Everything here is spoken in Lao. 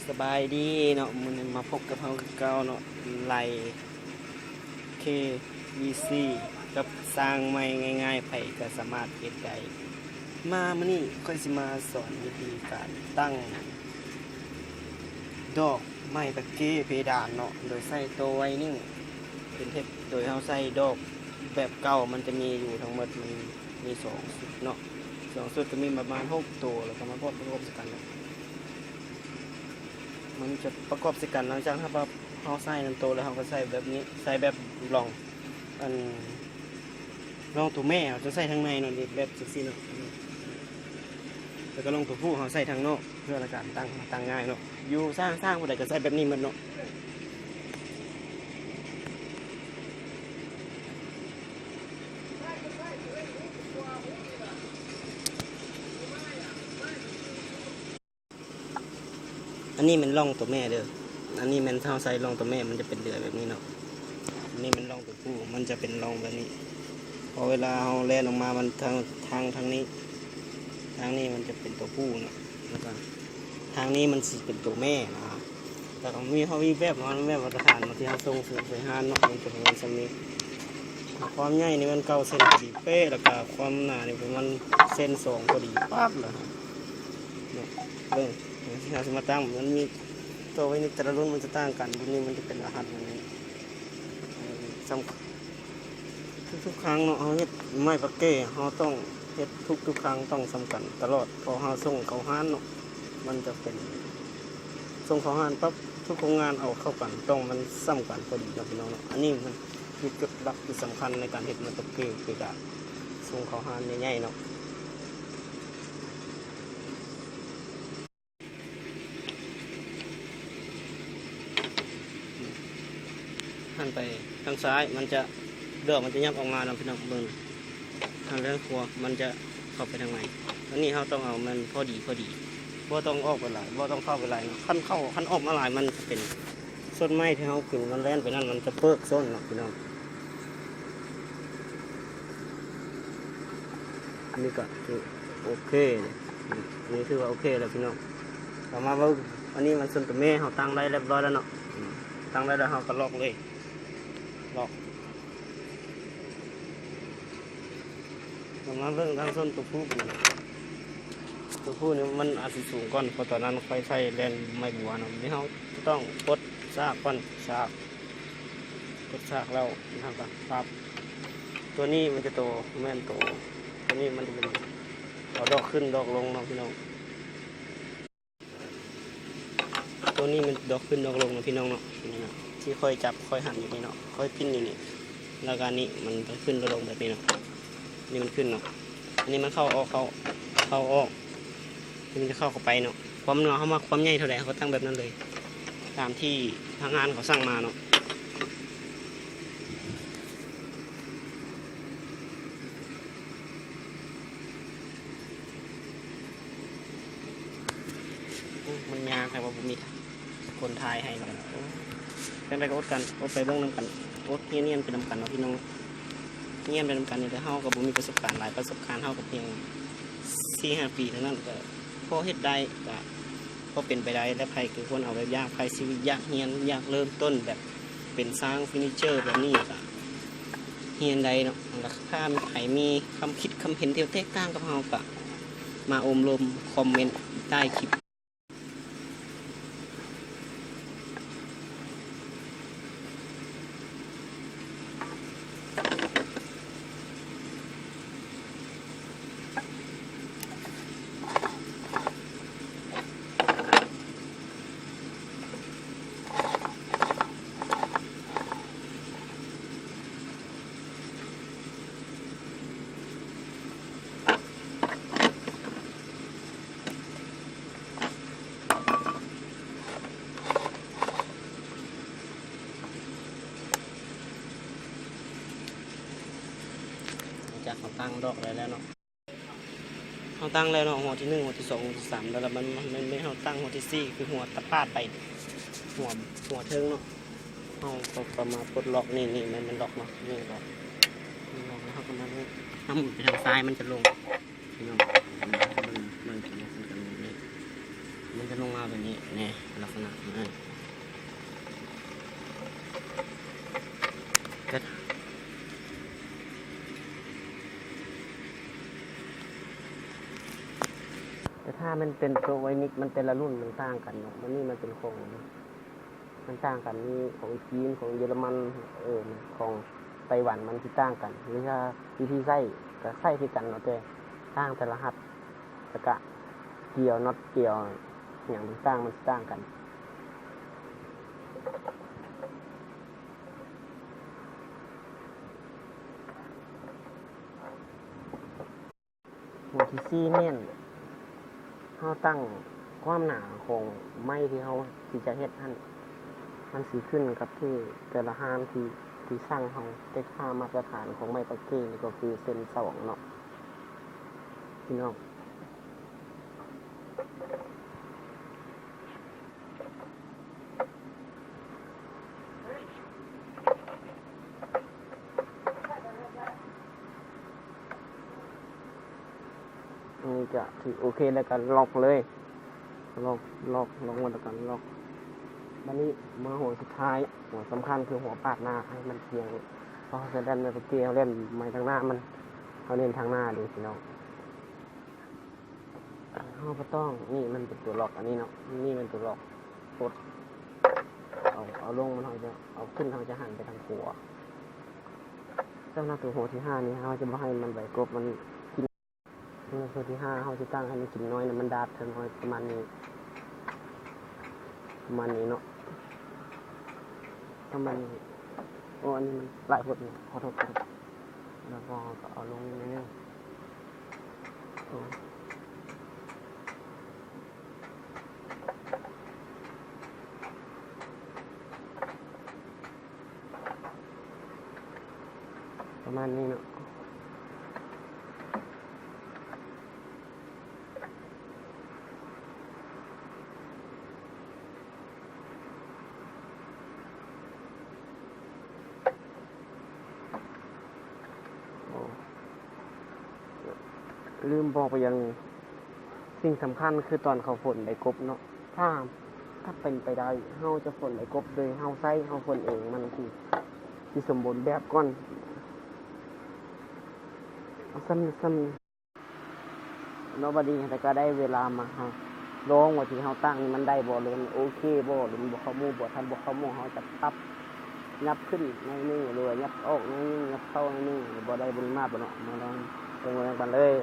ສະບາຍດີເນາະ, ມື້ນີ້ມາພົບກັບເຮົາຄືເກົ່າເນາະ, ໄລ່ ເຄ ວີ ຊີ ກັບຊ່າງໃໝ່ງ່າຍໆ ໃຜກໍສາມາດເຮັດໄດ້. ມາມື້ນີ້ຂ້ອຍຊິມາສອນວິທີການຕັ້ງດອກໄມ້ປະເກເພດານເນາະ, ໂດຍໃຊ້ໂຕໄວນິງເປັນເທັດ, ໂດຍເຮົາໃຊ້ດອກແບບເກົ່າ ມັນຈະມີຢູ່ທັງໝົດ ມັນມີສອງຊຸດເນາະ, ສອງຊຸດກໍມີປະມານຫົກໂຕ ແລ້ວກໍມາປະກອບປະກອບໃສ່ກັນເນາະ. ມັນຈະປະກອບໃສ່ກັນ, ຫຼັງຈາກເຮົາ ເຮົາໃສ່ນັ້ນໂຕແລ້ວ ເຮົາກໍໃສ່ແບບນີ້, ໃສ່ແບບລອງ ອັນ ລອງໂຕແມ່ ເຮົາຈະໃສ່ທາງໃນເນາະ, ແບບຈັ່ງຊີ້ເນາະ, ແລ້ວກໍລອງໂຕຜູ້ເຮົາໃສ່ທາງນອກ ເພື່ອໃນການຕັ້ງ ຕັ້ງງ່າຍເນາະ. ຢູ່ຊ່າງ ຊ່າງຜູ້ໃດກໍໃສ່ແບບນີ້ໝົດເນາະ. ອັນນີ້ແມ່ນຮ່ອງຕົວແມ່ເດີ້, ອັນນີ້ແມ່ນເຮົາໃສ່ຮ່ອງຕົວແມ່ ມັນຈະເປັນເດືອຍແບບນີ້ເນາະ, ອັນນີ້ແມ່ນຮ່ອງຕົວຜູ້ ມັນຈະເປັນຮ່ອງແບບນີ້. ພໍເວລາເຮົາແລ່ນອອກມາ ມັນທາງ ທາງ ທາງນີ້ ທາງນີ້ມັນຈະເປັນຕົວຜູ້ເນາະ, ແລ້ວກໍທາງນີ້ມັນຊິເປັນຕົວແມ່ນະ. ແລ້ວກໍມີ ເຮົາມີແບບ ແບບມາດຕະຖານທີ່ເຮົາສົ່ງໃສ່ຮ້ານເນາະ, ມັນຈະປະມານສ່ຳນີ້. ຄວາມໃຫຍ່ນີ້ແມ່ນເກົ້າເຊັນພໍດີເປະ, ແລ້ວກໍຄວາມໜານີ້ປະມານເຊັນສອງພໍດີປັບລະ. ເບິ່ງ ເຮົາຊິມາຕັ້ງ ມັນມີຕົວໄວ້ໃນແຕ່ລະລຸ້ນ ມັນຈະຕ່າງກັນ, ລຸ້ນນີ້ມັນຈະເປັນລະຫັດແບບນີ້. ເອີ ສຳ ທຸກໆຄັ້ງເນາະ ເຮົາເຮັດໄມ້ປະເກ ເຮົາຕ້ອງເຮັດທຸກໆຄັ້ງ ຕ້ອງສ່ຳກັນຕະຫຼອດ, ເພາະເຮົາສົ່ງເຂົ້າຮ້ານເນາະ, ມັນຈະເປັນ ສົ່ງເຂົ້າຮ້ານປັບ ທຸກໂຮງງານເອົາເຂົ້າກັນ ຕ້ອງມັນສ່ຳກັນພໍດີເນາະ ພີ່ນ້ອງເນາະ. ອັນນີ້ມັນ ຄືຈຸດຫຼັກທີ່ສຳຄັນໃນການເຮັດມາດຕະເກ ຄືການສົ່ງເຂົ້າຮ້ານໃຫຍ່ໆເນາະ. ຫັນໄປທາງຊ້າຍ ມັນຈະ ດອກມັນຈະຫຍັບອອກມາເນາະ ພີ່ນ້ອງເບິ່ງ, ຫັນໄປທາງຂວາ ມັນຈະເຂົ້າໄປທາງໃນ. ອັນນີ້ເຮົາຕ້ອງເອົາມັນພໍດີໆ ບໍ່ຕ້ອງອອກໄປຫຼາຍ ບໍ່ຕ້ອງເຂົ້າໄປຫຼາຍເນາະ, ຄັນເຂົ້າ ຄັນອອກມາຫຼາຍ ມັນຈະເປັນ ຕົ້ນໄມ້ທີ່ເຮົາກິນ ມັນແລ່ນໄປນັ້ນ ມັນຈະເປິກສົ້ນເນາະ ພີ່ນ້ອງ. ອັນນີ້ກໍຄືໂອເຄ, ອັນນີ້ຖືວ່າໂອເຄແລ້ວ ພີ່ນ້ອງ. ເຮົາມາເບິ່ງ ອັນນີ້ມັນສົ້ນຕົວແມ່ ເຮົາຕັ້ງໄດ້ຮຽບຮ້ອຍແລ້ວເນາະ, ອືມ ຕັ້ງໄດ້ແລ້ວ ເຮົາກໍລັອກເລີຍ ລັອກ. ເຮົາມາເບິ່ງທາງສົ້ນຕົວຜູ້ ຕົວຜູ້ນີ້ມັນອາດຊິສູງກ່ອນ ເພາະຕອນນັ້ນຂ້ອຍໃຊ້ແລ່ນໄມ້ບົວເນາະ, ນີ້ເຮົາຕ້ອງປົດຊາກກ່ອນ ຊາກ ປົດຊາກແລ້ວເຮົາກໍປັບ. ຕົວນີ້ມັນຈະໂຕ ແມ່ນໂຕ ຕົວນີ້ມັນຈະເປັນ ເອົາດອກຂຶ້ນດອກລົງເນາະ ພີ່ນ້ອງ. ຕົວນີ້ມັນດອກຂຶ້ນດອກລົງເນາະ ພີ່ນ້ອງເນາະ, ນີ້ນະ ທີ່ຂ້ອຍຈັບ ຂ້ອຍຫັນຢູ່ນີ້ເນາະ ຂ້ອຍປິ່ນຢູ່ນີ້ ແລ້ວກໍອັນນີ້ມັນໄປຂຶ້ນໄປລົງແບບນີ້ເນາະ, ນີ້ມັນຂຶ້ນເນາະ, ອັນນີ້ມັນເຂົ້າອອກ ເຂົ້າ ເຂົ້າອອກ ມັນຈະເຂົ້າ ເຂົ້າໄປເນາະ. ຄວາມ ເຮົາມັກຄວາມໃຫຍ່ເທົ່າໃດ ເຮົາກໍຕັ້ງແບບນັ້ນເລີຍ ຕາມທີ່ທາງຮ້ານເຂົາສັ່ງມາເນາະ. ໂອ້ ມັນຍາກແທ້ວ່າ ບໍ່ມີຄົນຖ່າຍໃຫ້ເນາະ. ໂອ້ ຈັ່ງໃດກໍອົດກັນ ອົດໄປເບິ່ງນຳກັນ ອົດຮຽນ ຮຽນໄປນຳກັນເນາະ ພີ່ນ້ອງ, ຮຽນໄປນຳກັນນີ້ແຫຼະ. ເຮົາກໍບໍ່ມີປະສົບການຫຼາຍ ປະສົບການເຮົາກໍພຽງສີ່ຫ້າປີເທົ່ານັ້ນ ກໍພໍເຮັດໄດ້ ກໍພໍເປັນໄປໄດ້. ແລະ ໃຜຄືຄົນເອົາແບບຢາກ ໃຜຊີວິດຢາກຮຽນ ຢາກເລີ່ມຕົ້ນແບບເປັນຊ່າງເຟີນີເຈີແບບນີ້ ກໍຮຽນໄດ້ເນາະ. ແລ້ວຖ້າໃຜມີຄຳຄິດຄຳເຫັນທີ່ແຕກຕ່າງກັບເຮົາ ກໍມາອົບຮົມ ຄອມເມັນໃຕ້ຄລິບ. ຫຼັງຈາກເຮົາຕັ້ງດອກໄດ້ແລ້ວເນາະ, ເຮົາຕັ້ງແລ້ວເນາະ ຫົວທີໜຶ່ງ ຫົວທີສອງ ຫົວທີສາມ ແລ້ວ ແລ້ວມັນ ມັນ ແມ່ນເຮົາຕັ້ງຫົວທີສີ່ ຄືຫົວຕະປາດໄປ ຫົວ ຫົວເທິງເນາະ. ເຮົາກໍ ກໍມາປົດລັອກ ນີ້ ນີ້ແມ່ນ ແມ່ນລັອກເນາະ ນີ້ລັອກ ນີ້ລັອກ ແລ້ວເຮົາກໍມາ ເຮົາໝູນໄປທາງຊ້າຍ ມັນຈະລົງ ພີ່ນ້ອງ ເບິ່ງ ເບິ່ງ ມັນຈະລົງ ມັນຈະລົງນີ້. ມັນຈະລົງມາແບບນີ້ແນ່ ລັກສະນະນີ້ ແຕ່ ແຕ່ຖ້າມັນເປັນໂຕໄວນິກ ມັນແຕ່ລະລຸ້ນມັນຕ່າງກັນເນາະ. ມັນນີ້ມັນເປັນຂອງ ມັນຕ່າງກັນ ມີຂອງຈີນ ຂອງເຢຍລະມັນ ເອີ ຂອງໄຕ້ຫວັນ ມັນຊິຕ່າງກັນ. ວິຊາ ວິທີໃຊ້ກະໃຊ້ຄືກັນເນາະ ແຕ່ຕ່າງແຕ່ລະຫັດ ແລ້ວກະກຽວ ນັອດກຽວ ຫຍັງຕ່າງໆ ມັນຊິຕ່າງກັນ. ຫົວທີສີ່ແມ່ນເຮົາຕັ້ງຄວາມໜາຂອງໄມ້ທີ່ເຮົາ ທີ່ຈະເຮັດຫັ້ນ ມັນຊິຂຶ້ນກັບທີ່ແຕ່ລະຮ້ານທີ່ ທີ່ສັ່ງເຮົາ. ແຕ່ຄ່າມາດຕະຖານຂອງໄມ້ປັກເກນີ້ກໍຄືເຊັນສອງເນາະ ພີ່ນ້ອງ. ອັນນີ້ກະຖືໂອເຄ ແລ້ວກະລັອກເລີຍ ລັອກ ລັອກ ລັອກໝົດ ແລ້ວກະລັອກ. ບາດນີ້ມາຫົວສຸດທ້າຍ ຫົວສຳຄັນຄືຫົວປາດໜ້າ ໃຫ້ມັນທ່ຽງ. ເພາະເຮົາໃຊ້ແລ່ນໄມ້ປະເກ ເຮົາແລ່ນໄມ້ທາງໜ້າມັນ ເຮົາເນັ້ນທາງໜ້າເດ້ພີ່ນ້ອງ. ເຮົາບໍ່ຕ້ອງ ນີ້ມັນເປັນຕົວລັອກ ອັນນີ້ເນາະ ນີ້ແມ່ນຕົວລັອກ ກົດ ເອົາ ເອົາລົງ ມັນ ເຮົາຈະເອົາຂຶ້ນ ເຮົາຈະຫັນໄປທາງຂວາ. ສຳລັບຕົວຫົວທີຫ້ານີ້ ເຮົາຈະບໍ່ໃຫ້ມັນໃບກົບມັນກິນ. ສຳລັບຕົວທີຫ້າ ເຮົາຈະຕັ້ງໃຫ້ມັນກິນນ້ອຍ ແລ້ວມັນດາດເຖິງນ້ອຍປະມານນີ້ ປະມານນີ້ເນາະ ປະມານນີ້. ໂອ້ ອັນນີ້ມັນຫຼາຍໂພດ ຂໍໂທດ ຂໍໂທດ. ແລ້ວກໍເຮົາກໍເອົາລົງໜ້ອຍໜຶ່ງ ໂອ້ ປະມານນີ້ເນາະ. ໂອ້ ລືມບອກໄປຢ່າງໜຶ່ງ ສິ່ງສຳຄັນຄືຕອນເຂົາຝົນໃບກົບເນາະ ຖ້າ ຖ້າເປັນໄປໄດ້ ເຮົາຈະຝົນໃບກົບໂດຍເຮົາໃຊ້ ເຮົາຝົນເອງ ມັນຊິ ຊິສົມບູນແບບກ່ອນ. ເອົາສ່ຳ ສ່ຳ ເນາະ. ບາດນີ້ເຮົາກໍໄດ້ເວລາມາ ເຮົາລອງວ່າທີ່ເຮົາຕັ້ງນີ້ມັນໄດ້ບໍ່ ຫຼືມັນໂອເຄບໍ່ ຫຼືມັນບໍ່ເຂົ້າໝູ່ບໍ່. ຖ້າບໍ່ເຂົ້າໝູ່ ເຮົາຈະປັບຫຍັບຂຶ້ນໜ້ອຍໜຶ່ງ ຫຼືຫຍັບອອກໜ້ອຍໜຶ່ງ ຫຍັບເຂົ້າໜ້ອຍໜຶ່ງ ບໍ່ໄດ້ ບໍ່ໄດ້ມາກບໍ່ເນາະ. ມາລອງເບິ່ງນຳກັນເລີຍ.